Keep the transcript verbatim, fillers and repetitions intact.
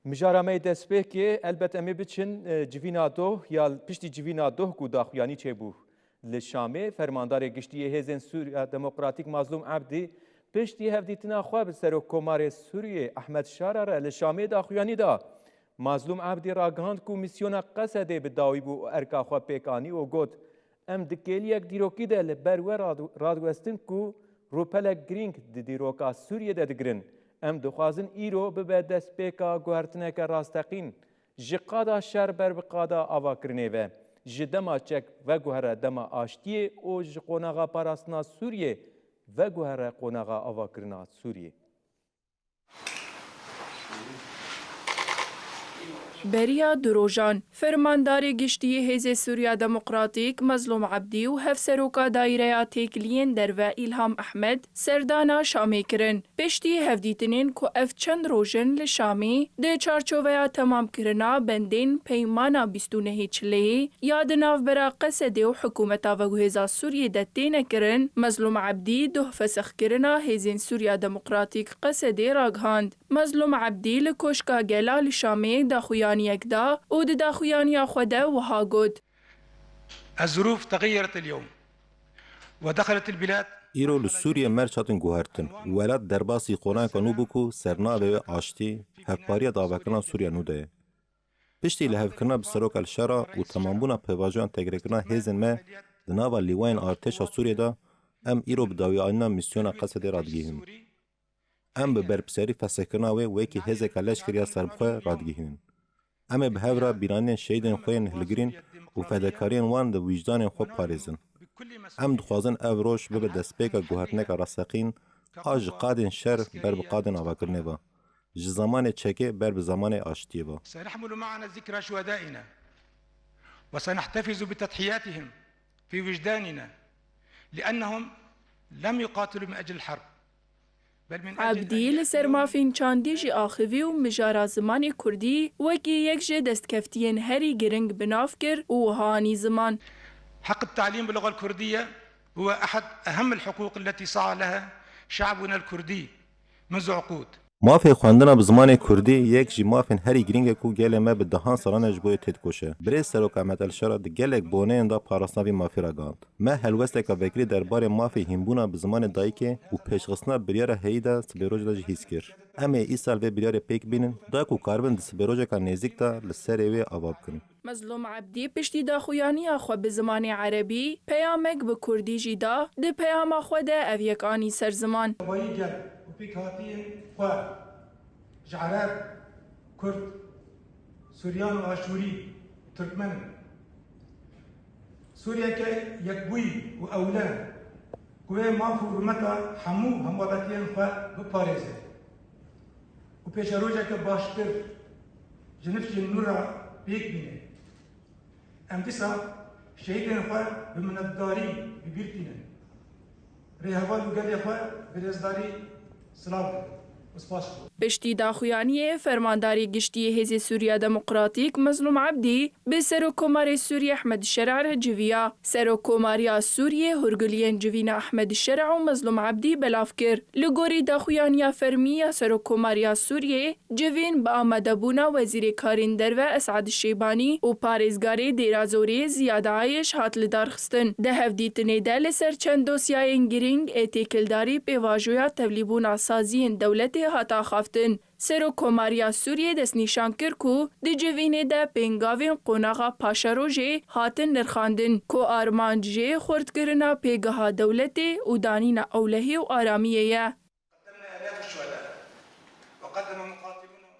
Mijara me yê destpêkê, elbet em ê biçin, e, civîna doh ya piştî civîna doh ku daxuyanî çêbû li Şamê, Fermandarê Giştî yê Hêzên Sûriya Demokratîk Mazlûm Ebdî piştî hevdîtina xwe bi Serokkomarê Sûriyê Ehmed Şara re li Şamê daxuyanî da. Mazlûm Ebdî ragihand ku mîsyona Qesedê bi dawî bû û erka xwe pêk anî û got, Em di kêliyek dîrokî de li ber we rad-, radiwestin ku rûpelek girîng di dîroka Sûriyê de digirin. Em dixwazin îro bibe destpêka guhertineke rasteqîn ji qada şer ber bi qada avakirinê ve, ji dema çek veguhere dema aştiyê û ji qonaxa parastina Sûriyê veguhere qonaxa avakirina Sûriyê. Beriya du rojan, Fermandarê Giştî yê Hêzê Sûriya Demokratîk Mezlûm Ebdî û Hevseroka Daîreya Têkiliyên Derve Îlham Ehmed serdana Şamê kirin. Piştî hevdîtinên ku ev çend roj in li Şamê di çarçoveya temamkirina bendên Peymana bîst û nehê Çileyê ya di navbera Qesedê û hikûmeta veguhêza Sûriyê de têne kirin, Mezlûm Ebdî doh fesixkirina Hêzên Sûriya Demokratîk Qesedê ragihand. Mezlûm Ebdî li Koşka Gela li Şamê daxuyaniyek da û di daxuyaniya xwe de wiha got. الظروف تغيرت اليوم ودخلت البلاد. Îro li Sûriyê merc hatin guhertin. Welat derbasî qonaka nû bû ku sernavê wê aştî, hevpariya davakirina Sûriya nû de ye. Piştî lihevkirina bi Serok El Şera û temambûna pêvajoyan tegrêkirina hêzên me di nava lîwayên artêşa Sûriyê de, em îro bi dawî anîna mîsyona Qesedê radigihînin. Em bi berpirsiyarî fesihkirina wê wekî hêzeka leşkerî ya serbixwe radigihînin. Em ê bi hev re bîranînên şehîdên xwe yên hilgirîn û fedekariyên wan li wijdanên xwe parêzin. Em dixwazin ev roj bibe destpêka guhertineka rasteqîn a ji qadên şer ber bi qadên avakirinê ve, ji zemanê çekê ber bi zemanê aştiyê ve. سنحمل معنا ذكرى شهدائنا وسنحتفظ بتضحياتهم في وجداننا لأنهم لم يقاتلوا من أجل الحرب. Ebdî li ser mafên çandî jî axivî û mijara zimanê kurdî wekî yek ji destkeftiyên herî giring bi nav kir û wiha anî ziman. حق التعليم باللغة الكردية هو أحد أهم الحقوق التي سعى لها شعبنا الكردي منذ عقود. Mafê xwendina bi zimanê kurdî yek ji mafên herî giring e ku gelê me bi dehan salan e ji bo yê têdikoşe. Birêz Serok Ehmed El Şera di gelek boneyan de parastina vî mafî ragihand. Me helwesteka vekirî derbarê mafê hînbûna bi zimanê dayikê û pêşxistina biryara heyî de sibêrojê de jî hîs kir. Em ê îsal vê biryarê pêk bînin, da ku karibin di sibêrojeka nêzîk de li serê wê ava bikin. Mezlûm Ebdî piştî daxuyaniya xwe bi zimanê erebî, peyamek bi kurdî jî da, di peyama xwe de ev yek anî ser ziman. Tevayî gel û pêkhatiyên xwe ji ereb, kurd, Suryan û Aşûrî, Tirkmen in. Sûriyeke yekbûyî û ewle ku wê maf û hurmeta hemû hemwelatiyên xwe biparêze û pêşerojeke baştir ji nifşên nû re pêk bîne. Em dîsa şehîdên xwe bi minetdarî bi bîr tînin. Rêheval û gelê xwe bi rêzdarî silav dikin û spas dikin. Piştî daxuyaniyê, Fermandarê Giştî yê Hêzê Sûriya Demokratîk Mezlûm Ebdî bi Serokkomarê Sûriyê Ehmed Şer'a re civiya. Serokkomariya Sûriyê hûrguliyên civîna Ehmed Şer'a û Mezlûm Ebdî belav kir. Li gorî daxuyaniya fermî ya Serokkomariya Sûriyê, civîn bi amadebûna Wezîrê Karên Derve Esad Şêbanî û parêzgarê Dêra Zorê Ziyad Ayiş hat lidarxistin. Di hevdîtinê de li ser çend dosyayên girîng ê têkildarî pêvajoya tevlîbûna saziyên dewletê hat axaftin. Serokkomariya Sûriyê destnîşan kir ku di civînê de pêngavên qonaxa paşerojê hatin nirxandin, ku armanc jê xurtkirina pêgeha dewletê û danîna ewlehî û aramiyê ye.